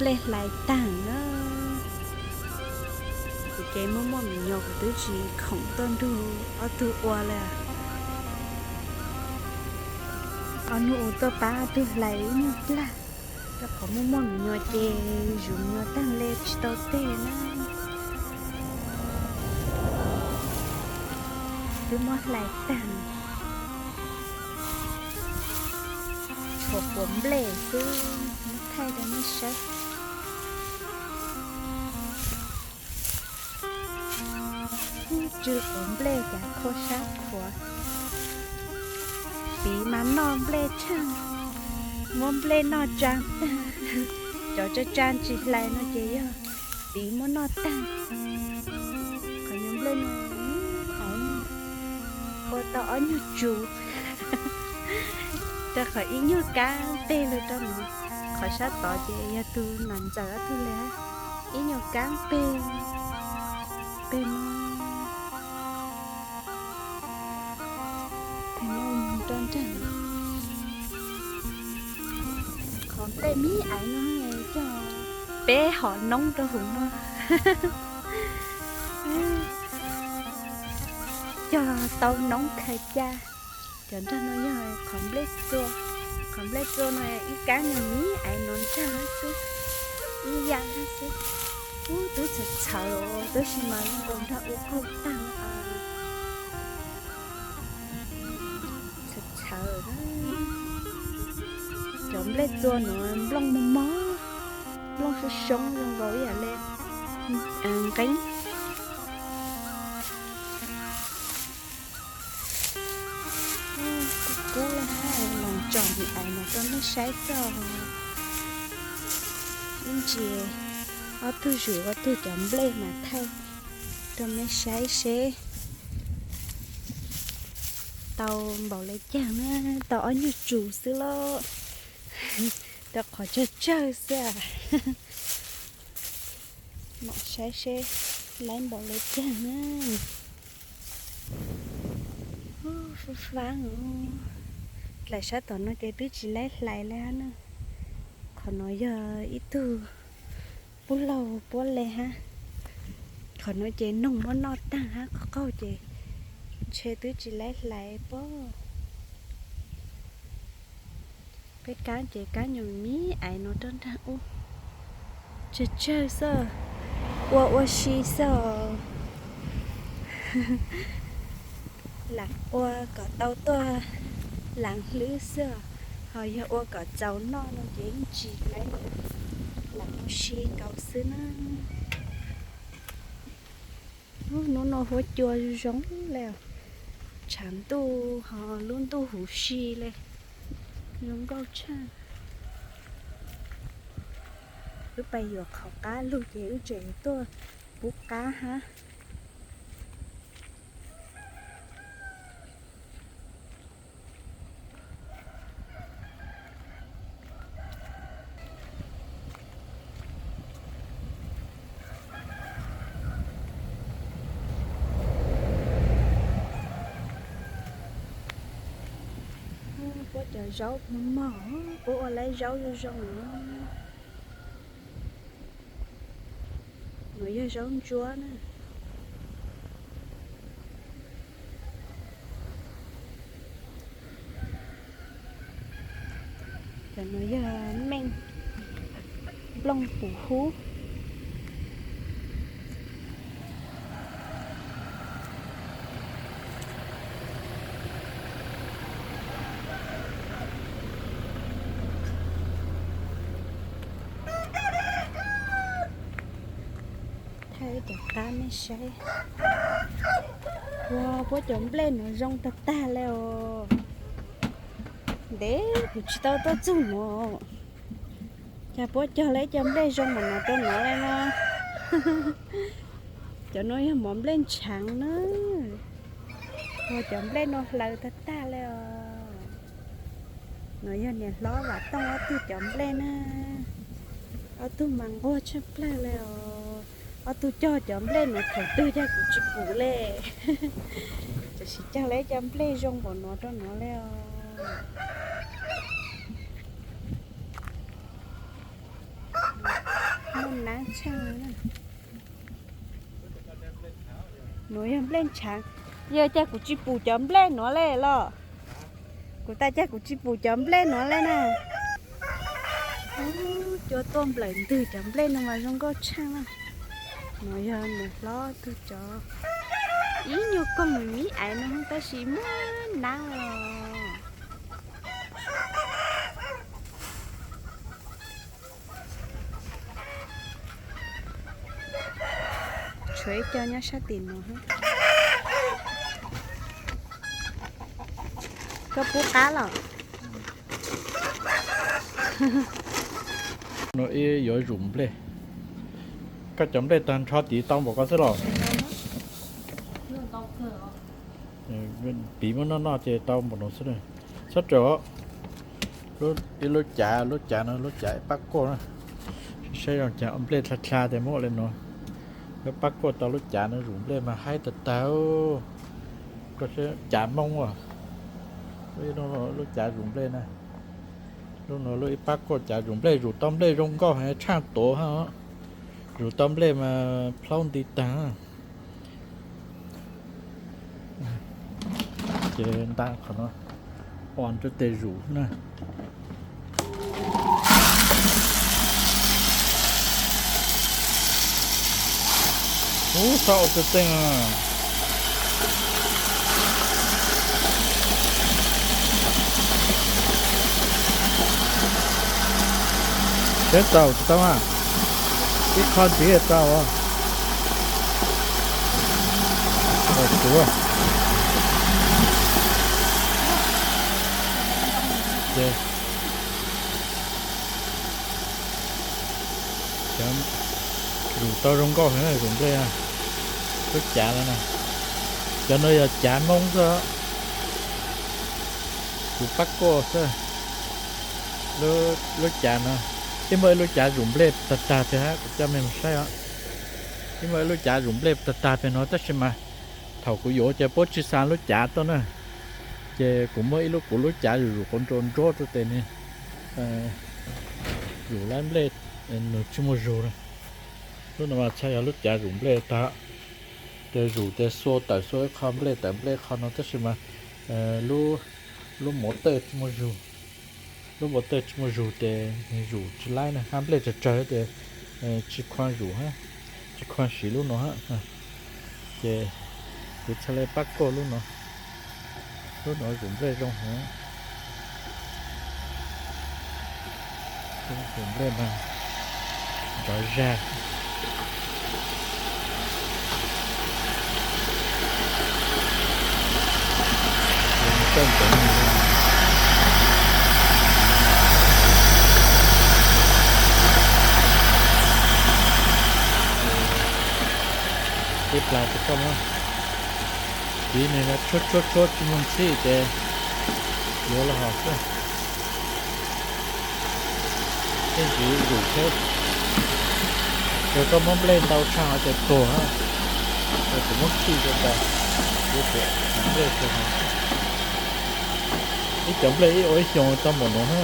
Nplej hlais tag na. Kuv ces muaj muaj me nyuam kuv twb tsis khoom tuaj nrug ob tug ua li. Ob hnub ua tuaj pab ob tug hlais ib nyuag plag, rau qhov muaj muaj me nyuam ces zuv me nyuam tag li tsis tau teg na. Twb muab hlais tag, tshuav quav nplej xwb, muab thaij rau nej saib. Tsw quav nplej cas kho sab qhuav. Piv mas noj nplej tsheej, muab nplej noj tsaa tag. Cov tsa tsaa tsis hlais no ces yog piv muab noj tag. Qhov nyuag nplej no ua tau ob nyuag tsuv, rau qhov ib nyuag kaab peg lug rau no. Qhov sab tod ces yog tug nam ntxawm ob tug le, ib nyuag kaab peg, peg no, peg no rau nraag. Qhov nplej mib aiv no cog peb hom noob rau huv no, cog tau noob khaws ca. Cov nraag no yog qhov nplej txua, qhov nplej txua no ib kaab nyuag mib aiv no nraag xwb, ib yam xwb. Ub, twb txhawv txhawv tab sis mas zoo nkaus nrog ua qaug tag. Txhawv txhawv. Cov nplej txua no nplooj mog mog, nplooj soob soob zoo nkaus ib yam li nqeeb. Kub kub los tsom me aiv no rau nej saib xwb. Ib ntsis ob tug zuv ob tug cov nplej mas thaij rau nej saib seb tau npaum le caag na, tau ob nyuag tsuv xwb lauj, rau qhov tsawg tsawg xwb. Mam saib seb laib npaum le caag na. Fab faab, dlaim sab tom no ces twb tsis laib hlais le hab na. Qhov no yog ib tug pub laug puab le hab. Qhov no ces noog muab noj taag hab, qhov qaug ces ntshe twb tsis laib hlais pob. Peb kaab ces kaab nyuag mib aiv no rau nraag ub. Tsawg tsawg xwb, ua ua si xwb os. Lam ua kom tau tuaj laav hlwb xwb os, ho yog ua kom txaus noj no ces yeej tsis laib, lam ua si nkaus xwb na. Hnub no huab cua zoo zoo le, tshav ntuj ho lub ntuj huv si le, zoo nkauj tshaj. Wb pais yuav qhov qab lug ces wb tseem tuaj pub qab hab. Puab cov zaub mog mog, puab ua laib zaub zoo zoo. Nuav yog zaub ntsuab na. Cov nuav yog meej nplooj pum hub. Thaij cov qab nej saib. Ua puab cov nplej nuav zoo tag tag le os. Ntev kuv tsis tau tuaj txug nuav. Cas puab cog le cov nplej zoo mov nuav rau nuav le no. Cov nuav yog mov nplej ntshaav na. Ua cov nplej nuav hlaws tag tag le os. Nuav yog niam hlob Vam Tooj ob tug cov nplej na. Ob tug mas nquag tshaj plawg le os. Ob tug cog cov nplej nuav thaum twg cog kuv tsis pum le. Tam sis cog le cov nplej zoo npaum nuav rau nuav le os. Muaj nab tsheej. Nuav yog nplej ntshav. Yog cas kuv tsis pum cov nplej nuav le los? Kuv tas cas kuv tsis pum cov nplej nuav le na. Cua tuaj nplawm ntwg cov nplej no mas zoo nkauj tsheej na. Nuav yog nws hlob tug cov. Ib nyuag koog mim aiv no tab sis muaj nab os. Tshuav ib co nyob sab tim no. Koj pub qab los? No ib yuav zum nplej. Koj cov nplej tag nrho tid tau npaum ko xwb los? Piv muab noj noj ces tau npaum no xwb. Txhob raws, ib lub cav, lub cav no lub cav ib pab kuaj na. Saib zoo cas nplej dlha dlha ces muab le no. Lub pab kuaj tau lub cav no zum nplej mas haib tag tag. Cav Hmoob as. Lub cav zum nplej na. Lub no lub ib pab kuaj cav zum nplej, zum tau nplej zoo nkauj heev tshaaj tuav hab. Zum tau nplej mas plaub nti tag. Ces nta qhov no ua rau tes zum na. Ub, txhob ua tseeb tseeb. Seb tau tsis tau a. Ib qho ntxiv tau. Ua tsuav. Ces zum tau zoo nkauj heev na, zum nplej. Lub cav no na, cov no yog cav Hmoob xwb. Kuv pab kuaj xwb. Lub cav no, ib muaj ib lub cav zum nplej tag tag pem hab, kuv coj mej mus saib os. Ib muaj ib lub cav zum nplej tag tag pem no tab sis mas thaum kuv yuav ces puab tsis xa lub cav tuaj na. Ces kuv muab ib lub, kuv lub cav zum zum qauv nruab nruab rau tes ne, zum lawm nplej nws tsis muaj zug na. Lub no mas txhais yog lub cav zum nplej tag. Tes zum tes xua tawm xua ib qho nplej tawm nplej qho no tab sis mas lub, lub mov tawj tsis muaj zug. Lub mov tawj tsis muaj zug ces nws zum tsis laib na, hab nplej tsawg tsawg ces tsis khuam zum hab, tsis khuam siv lub no hab. Ces kuv txhad le pab kuaj lub no. Lub no zum nplej zoo heev. Lub zum nplej mas nrov zag. Ib plag rau koj na. Piv nws tshuab tshuab tshuab tsis muaj ntxhib ces yuav los hos xwb. Tej ntsis zum thiab, yog koj muab nplej ntau tshaj hov ces tuag, ces kuv muab khi rau tas, kuv tsuas nplej rau hov. Ib cov nplej ib ua ib xyoos tau npaum no na.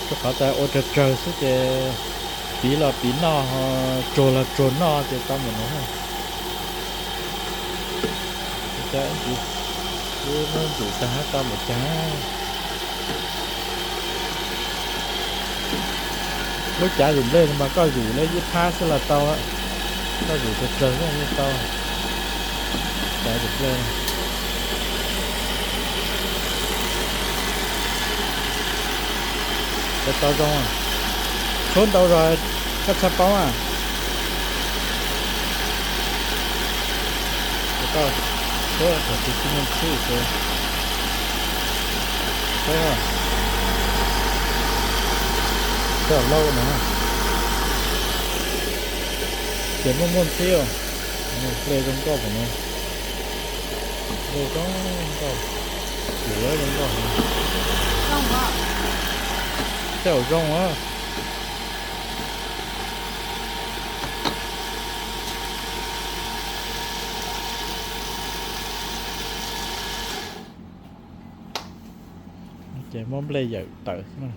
Rau qhov tas ua tsawg tsawg xwb ces piv los piv noj, tsuag los tsuag noj ces tau npaum no na. Ib ntsis wb muab zum tag hab tau npaum cas. Lub cav zum nplej no mas koj zum li ib phab xwb los tau, koj zum tsawg tsawg xwb yeej tau. Cav zum nplej tau zoo, tshuab ntau zog koj txhaj paub a. Tshuab thaum twg tsis muaj ntxhib ces, tshuab lauj no ces muaj muaj ntxhib. Nplej zoo nkauj no, nplej zoo nkauj, zum lawm zoo nkauj. Tej zaum zoo a. Ces muab nplej yawm tawm xwb na.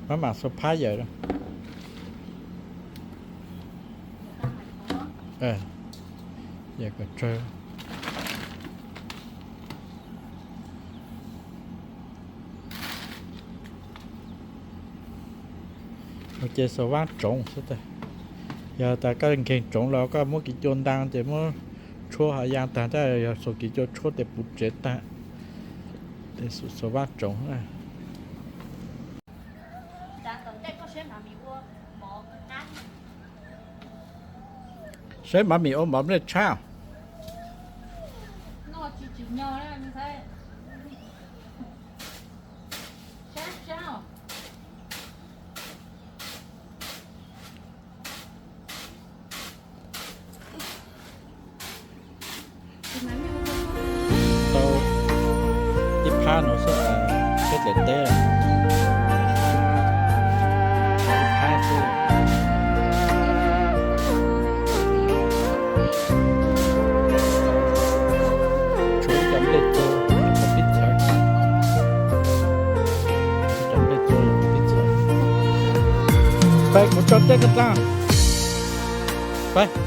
Maj mam xuas phab yawm. Yawm kom tsawg. Ua ces xuas vab tsoov xwb tas. Yog tas koj nkeeg tsoov los koj muab kiv cua nta ces muab tshuab hav ya tag, tab yog xuas kiv cua tshuab tes puv tsev tag. Tes xuas vab tsoov. Saib mav mis ua mov nplej tshab. Tau ib phab no xwb, peb dlaim teb. Ib phab xwb. Tshuav cov nplej txua, cov nplej txua, cov nplej txua. Peb kuv tso teb koj tag. Peb.